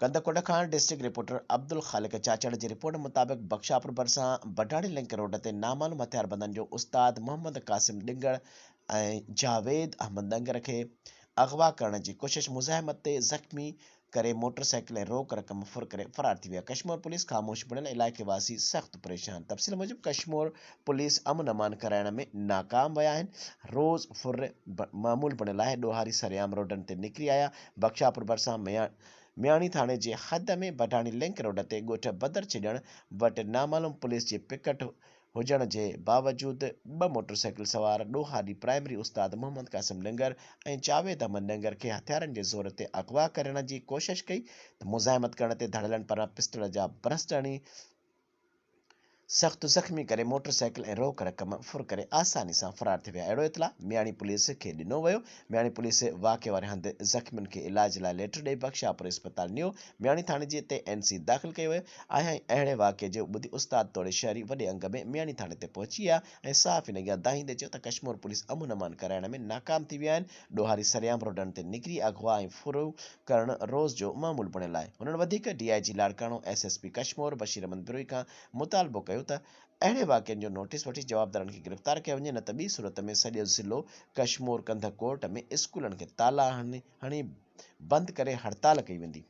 ڪنڌڪوٽ کان district reporter Abdul Khaliq Chachar جي report مطابق بخشاپور ڀرسان بڊاڻي لنڪ روڊ تي نامعلوم هٿياربندن جو استاد محمد قاسم ڏنگڙ ۽ جاويد احمد ڏنگر کي اغوا ڪرڻ جي ڪوشش مزاحمت تي زخمي ڪري موٽر سائيڪل ۽ روڪ رقم ڦر ڪري فرار ٿي ويا ڪشمور پوليس خاموش بڻيل علائقي واسي سخت پريشان تفصيل موجب ڪشمور پوليس امن امان ڪرائڻ ۾ ناڪام ويا آهن روز ڦر معمول بڻيل آهي ڏوهاري سرعام روڊن تي نڪري آيا بخشاپور ڀرسان مياڻي ٿاڻي جي حد ۾ بڊاڻي لنڪ روڊ تي ڳوٺ بدر ڇڄڻ وٽ نامعلوم پوليس جي پڪٽ هجڻ جي باوجود ٻه موٽرسائيڪل سوار ڏوهاري پرائمري استاد محمد قاسم ڏنگر ۽ جاويد احمد ڏنگر کي هٿيارن جي زور تي اغوا ڪرڻ جي ڪوشش ڪئي ته مزاحمت ڪرڻ تي ڌاڙيلن پاران پسٽل جا برسٽ هڻي سخت زخمي ڪري موٽر سائيڪل ۽ روڪ رقم ڦر ڪري آساني سان فرار ٿي ويا اهڙو اطلاع مياڻي پوليس کي ڏنو ويو مياڻي پوليس واقعي واري هنڌ زخمين کي علاج لاء ليٽر ڏئي بخشاپور اسپتال نيو مياڻي ٿاڻي جي تي اين سي داخل ڪيو ويو آهي ۽ اهڙي واقعي جو ٻڌي استاد توڙي شهري وڏي انگ ۾ مياڻي ٿاڻي تي پهچي ويا ۽ صحافين اڳيان دانهيندي چيو ته ڪشمور پوليس امن امان ڪرائڻ ۾ ناڪام ٿي ويا آهن ڏوهاري سرعام روڊن تي نڪري اغوا ۽ ڦرون ڪرڻ روز جو معمول بڻيل آهي. هنن وڌيڪ D I G Larkana, S S P Kashmore Bashir Ahmed Brohi کان مطالبو ڪيو ته اهڙي واقعن جو نوٽيس وٺي جوابدارن کي گرفتار ڪيو وڃي نه ته ٻي صورت ۾ سڄو ضلعو ڪشمور ڪنڌڪوٽ ۾ اسڪولن کي تالا هڻي بند ڪري هڙتال ڪئي ويندي.